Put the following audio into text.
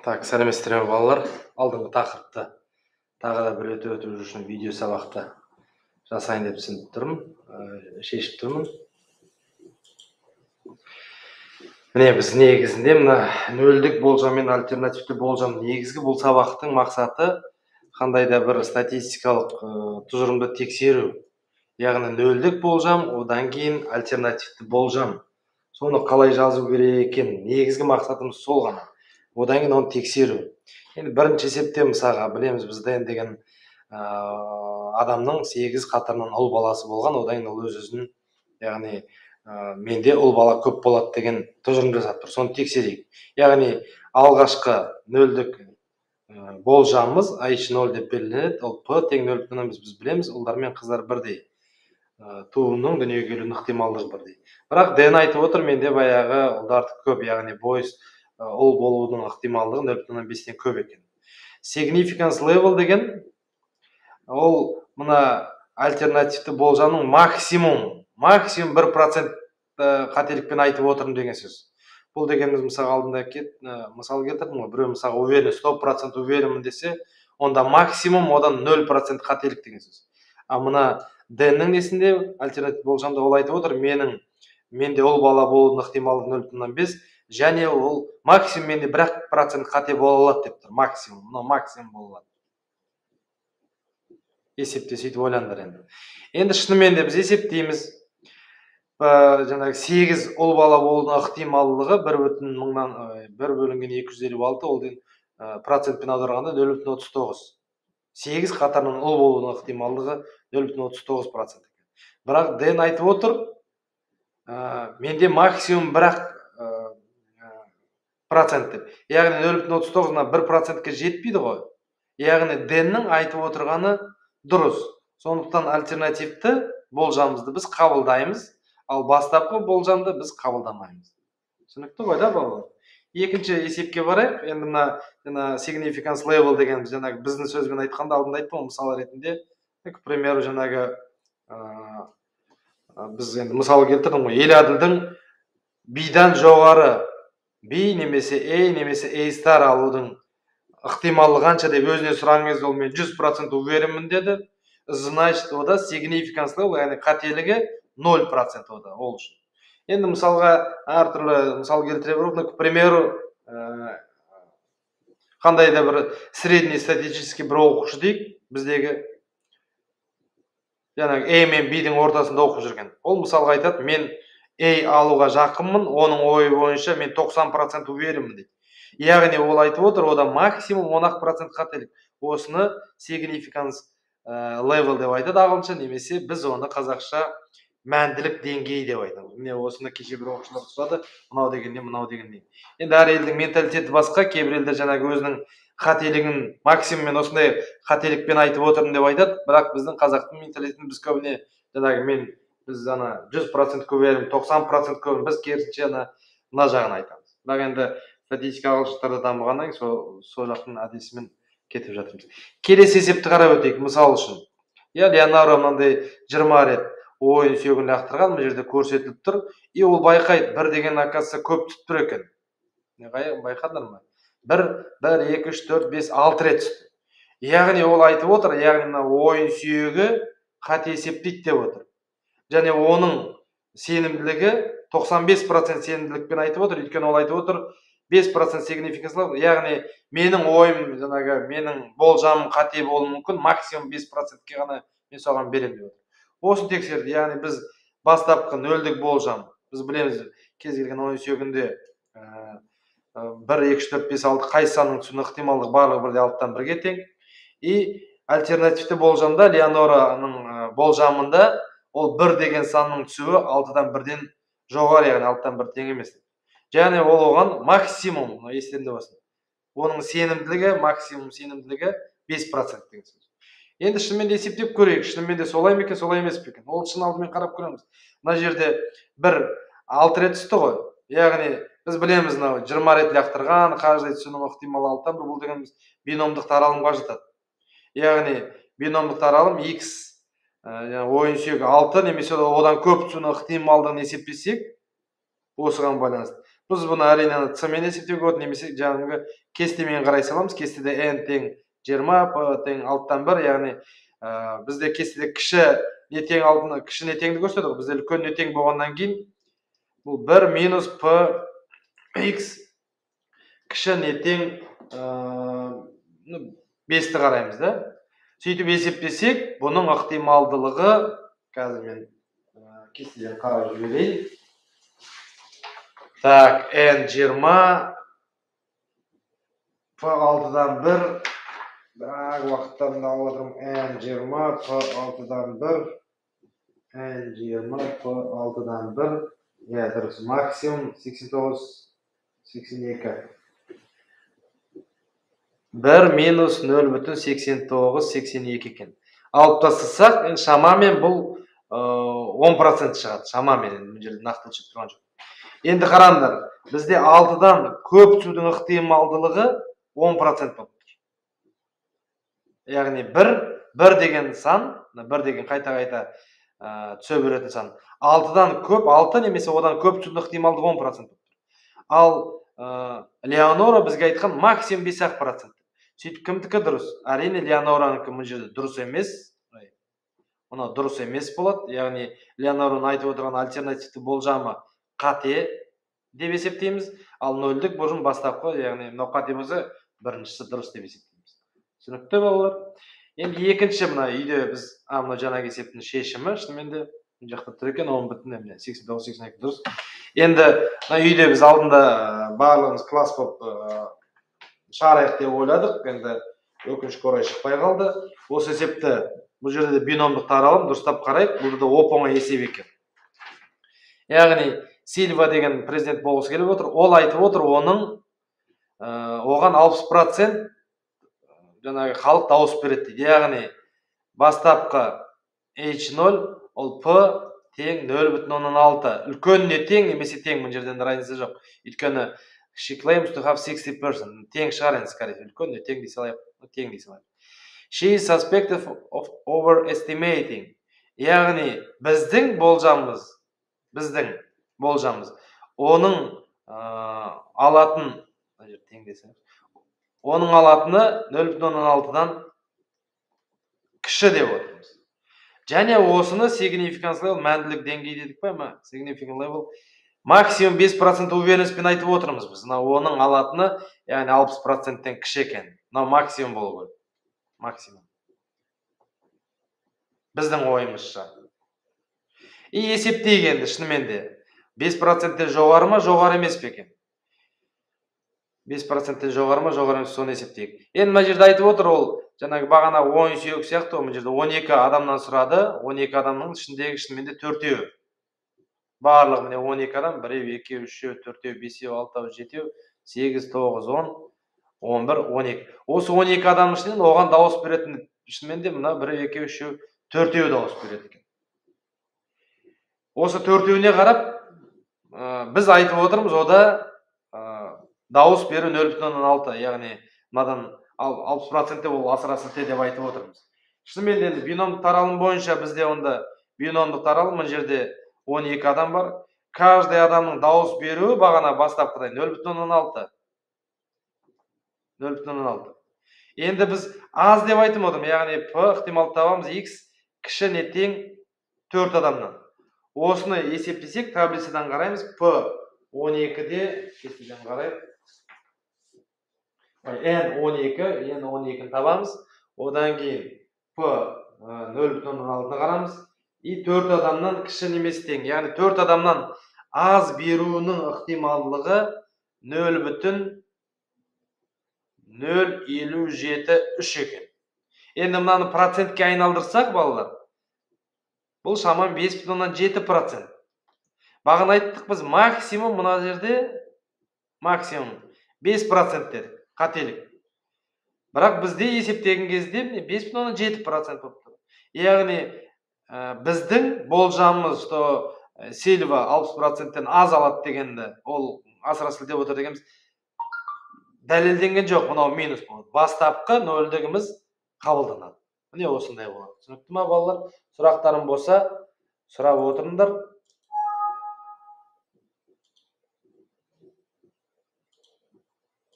Так, сәлеметсіздер ме, балалар? Алдыңғы тақырыпты тағы да бір рет өту үшін видео сабақты жасайын деп түсініп тұрмын, шешіп тұрмын. Міне, біз негізінде мына нөлдік болжам мен альтернативті болжам, негізгі бұл сабақтың мақсаты қандай да бір статистикалық тұжырымды тексеру. Яғни нөлдік болжам, одан кейін альтернативті болжам. Соны қалай жазу керек екен, негізгі мақсатымыз сол ғана. Одан кейін оны тексеру. Енді бірінші есепте, мысалға, білеміз біз, Дэн деген адамның 8 қатарынан ұл баласы болған. Одан кейін ол өз өзін, яғни менде ұл бала көп болады деген тұжырым жасап тұр. Соны тексерейік. Яғни алғашқы нөлдік болжамымыз H0 деп белгіленеді. Ол P тең нөл бүтін оннан бес, біз білеміз, ұлдар мен қыздар бірдей. Тууының, дүниеге келуінің ықтималдығы бірдей. Бірақ Дэн айтып отыр, менде баяғы ұлдарды көп, яғни boys, ұл болудың ықтималдығы нөл бүтін оннан бестен көп екен. Significance level деген ол мына альтернативті болжамның максимум 1% қателікпен айтып отырмын деген сөз. Бұл дегеніміз, мысалға, алдында мысал келтірдім ғой, біреу мысалға уверен, 100% уверенмін десе, онда максимум одан 0% қателік деген сөз. А мына Дэннің несінде, альтернатив болжамда ол айтып отыр, менде ұл бала болудың ықтималдығы нөл бүтін оннан бес, және ол максимум менде бір ақ процент қате бола алады деп тұр. Максимум, мынау максимум бола алады. Есепте сөйтіп ойлаңдар енді. Енді шынымен де біз есептейміз. Жаңағы 8 ұл бала болудың ықтималдығы бір бүтін мыңнан, бір бөлінген екі жүз елу алты, ол деген, процентпен аударғанда нөл бүтін отыз тоғыз. 8 қатарынан ұл болудың ықтималдығы нөл бүтін отыз тоғыз процент екен. Бірақ Дэн айтып отыр, менде максимум бір ақ процент деп. Яғни нөл бүтін отыз тоғыз мына бір процентке жетпейді ғой. Яғни Дэннің айтып отырғаны дұрыс. Сондықтан альтернативті болжамымызды біз қабылдаймыз, ал бастапқы болжамды біз қабылдамаймыз. Түсінікті ғой да, балалар? Екінші есепке барайық. Енді мына significance level дегеніміз, жаңағы біздің сөзбен айтқанда, алдында айттым ғой, мысал ретінде, к примеру, жаңағы, біз енді мысал келтірдім ғой, Ел Әділдің B-дан жоғары B немесе A немесе A star алудың ықтималдығы қанша деп өзіне сұраған кезде, ол мен 100% уверенмін деді. Значит, ода significance level, яғни қателігі 0% ода ол үшін. Енді мысалға әртүрлі мысал келтіре беріп, к примеру, қандай да бір средний статистический бір оқушы дейік, біздегі жаңағы A мен B-дің ортасында оқып жүрген. Ол мысалға айтады, мен A алуға жақынмын, оның ойы бойынша мен 90% уверенмін дейді. Яғни ол айтып отыр, ода максимум он ақ процент қателік. Осыны significance level деп айтады ағылшынша, немесе біз оны қазақша мәнділік деңгейі деп айтамыз. Міне, осыны кеше бір оқушылар сұрады, мынау деген не, мынау деген не. Енді әр елдің менталитеті басқа, кейбір елдер жаңағы өзінің қателігін максимум мен осындай қателікпен айтып отырмын деп айтады, бірақ біздің қазақтың менталитетін біз көбіне жаңағы мен, біз ана 100% көбейемін, 90% көбейемін, біз керісінше ана мына жағын айтамыз. Бірақ енді статистика ағылшындарда дамығаннан кейін сол жақтың әдісімен кетіп жатырмыз. Келесі есепті қарап өтейік. Мысал үшін, Леонардо мынандай 20 рет ойын сүйегін лақтырған, мына жерде көрсетіліп тұр. И ол байқайды, бір деген, оказывается, көп түсіп тұр екен. Байқадыңдар ма? 1, 1, 2, 3, 4, 5, 6 рет түсті. Яғни ол айтып отыр, яғни мына ойын сүйегі қате есептейді деп отыр. Және оның сенімділігі 95% сенімділікпен айтып отыр, өйткені ол айтып отыр 5% significance level, яғни менің ойым, жаңағы менің болжамым қате болуы мүмкін, максимум 5%-ке ғана мен соған беремін деп отыр. Осыны тексерді, яғни біз бастапқы нөлдік болжам, біз білеміз, кез келген ойын сүйегінде, 1, 2, 3, 4, 5, 6 қай санның түсуінің ықтималдығы барлығы бірдей алтыдан бірге тең. И альтернативті болжамда, Леонораның болжамында ол 1 деген санның түсуі алтыдан бірден жоғары, яғни алтыдан бір тең емес. Және ол оған максимум, мына естеріңде болсын, оның сенімділігі, максимум сенімділігі 5% деген сөз. Енді шынымен де есептеп көрейік, шынымен де солай ма екен, солай емес пе екен. Ол шын алдымен қарап көреміз. Мына жерде бір алты рет түсті ғой, яғни біз білеміз, мынау 20 рет лақтырған, каждый түсуінің ықтималы алтыдан бір, бұл дегеніміз биномдық таралымға жатады. Яғни биномдық таралым x, яғни ойын сүйегі 6 немесе одан көп түсуінің ықтималдығын есептесек, осыған байланысты. Біз бұны әрине С-мен есептеуге болады, немесе жаңағы кестемен қарай саламыз. Кестеде N тең 20, P тең 6-дан 1, яғни бізде кестеде кіші не тең алтыны, кіші не теңді көрсетеді ғой. Бізде үлкен не тең болғаннан кейін бұл 1 минус P X кіші не тең 5-ті қараймыз да. Сөйтіп есептесек, бұның ықтималдылығы, қазір мен кестеден қарап жіберейін. Так, N 20, P 6-дан 1, бірақ уақыттарымды алып отырмын. N 20, P 6-дан 1, N 20, P 6-дан 1, иә, дұрыс, максимум 89, 82. 1 минус 0,89, 82 екен. Алып тастасақ, енді шамамен бұл 10% шығады, шамамен, енді бұл жерде нақты өлшеп тұрған жоқ. Енді қараңдар, бізде 6-дан көп түсудің ықтималдылығы 10% болып тұр. Яғни 1 деген сан, 1 деген қайта-қайта түсе беретін сан. 6-дан көп, 6 немесе одан көп түсудің ықтималдығы 10% болып тұр. Ал Леонора бізге айтқан максимум 5%. Сөйтіп кімдікі дұрыс? Әрине Леоноранікі бұл жерде дұрыс емес. Мына дұрыс емес болады. Яғни Леонораның айтып отырған альтернативті болжамы қате деп есептейміз. Ал нөлдік болжам бастапқы, яғни мынау қате болса, біріншісі дұрыс деп есептейміз. Түсінікті, балалар? Енді екінші мына үйде біз, мына жаңағы есептің шешімі шынымен де мына жақта тұр екен, он бүтін міне сексен тоғыз, сексен екі дұрыс. Енді мына үйде біз алдында барлығымыз класс болып шығарайық деп ойладық. Енді өкінішке орай шықпай қалды. Осы есепті бұл жерде де биномдық таралым дұрыстап қарайық. Бұл да оп-оңай есеп екен. Яғни Сильва деген президент болғысы келіп отыр. Ол айтып отыр, оған 60% жаңағы халық дауыс береді дейді. Яғни бастапқы H0 ол P тең 0,6. Үлкен не тең немесе тең, бұл жерден разница жоқ. Өйткені she claims to have 60%. Тең шығар енді, скорее. Үлкен не тең дей салайық. Тең дей салайық. She is suspected of overestimating. Яғни біздің болжамымыз, оның алатын, тең десе, оның алатыны 0,6-дан кіші деп отырмыз. Және осыны significance level, мәнділік деңгей дедік пе, ма? Significant level максимум 5% уверенностьпен айтып отырмыз біз. Мына оның алатыны, яғни 60%-тен кіші екен. Мынау максимум болу керек. Максимум. Біздің ойымызша. И есептейік енді шынымен де. 5%-тен жоғары ма, жоғары емес пе екен? 5%-тен жоғары ма, жоғары емес, соны есептейік. Енді мына жерде айтып отыр, ол жаңағы бағана ойын сүйек сияқты, мына жерде 12 адамнан сұрады, 12 адамның ішіндегі шынымен де төртеуі. Барлығы міне 12 адам, 1, 2, 3, 4, 5, 6, 7, 8, 9, 10, 11, 12. Осы 12 адамның ішінен оған дауыс беретін шынымен де мына 1, 2, 3, 4 дауыс береді екен. Осы төртеуіне қарап, біз айтып отырмыз, ода дауыс беру 0,6, яғни мынадан 60% ол асыра сілте деп айтып отырмыз. Шынымен де енді биномдық таралым бойынша бізде онда биномдық таралым, мына жерде 12 адам бар. Каждый адамның дауыс беруі бағана бастапқыдай 0,6. 0,6. Енді біз аз деп айтып отырмыз, яғни P ықтималды табамыз, X кіші не тең 4 адамнан. Осыны есептесек, таблицадан қараймыз, P 12-де, кестеден қарайық. N 12, N 12-ні табамыз. Одан кейін P 0,6-ны қарамыз. И 4 адамнан кіші немесе тең, яғни 4 адамнан аз беруінің ықтималдылығы 0,0573 екен. Енді мынаны процентке айналдырсақ, балалар, бұл шамамен 5,7%. Бағана айттық біз максимум мына жерде максимум 5% дедік, қателік. Бірақ бізде есептеген кезде 5,7% болып тұр. Яғни біздің болжамымыз, что Сильва 60%-тен аз алады дегенді, ол асыра сілтеп отыр дегеніміз дәлелденген жоқ, мынау минус болады. Бастапқы нөлдігіміз қабылданады. Міне осындай болады. Түсінікті ма, балалар? Сұрақтарың болса, сұрап отырыңдар.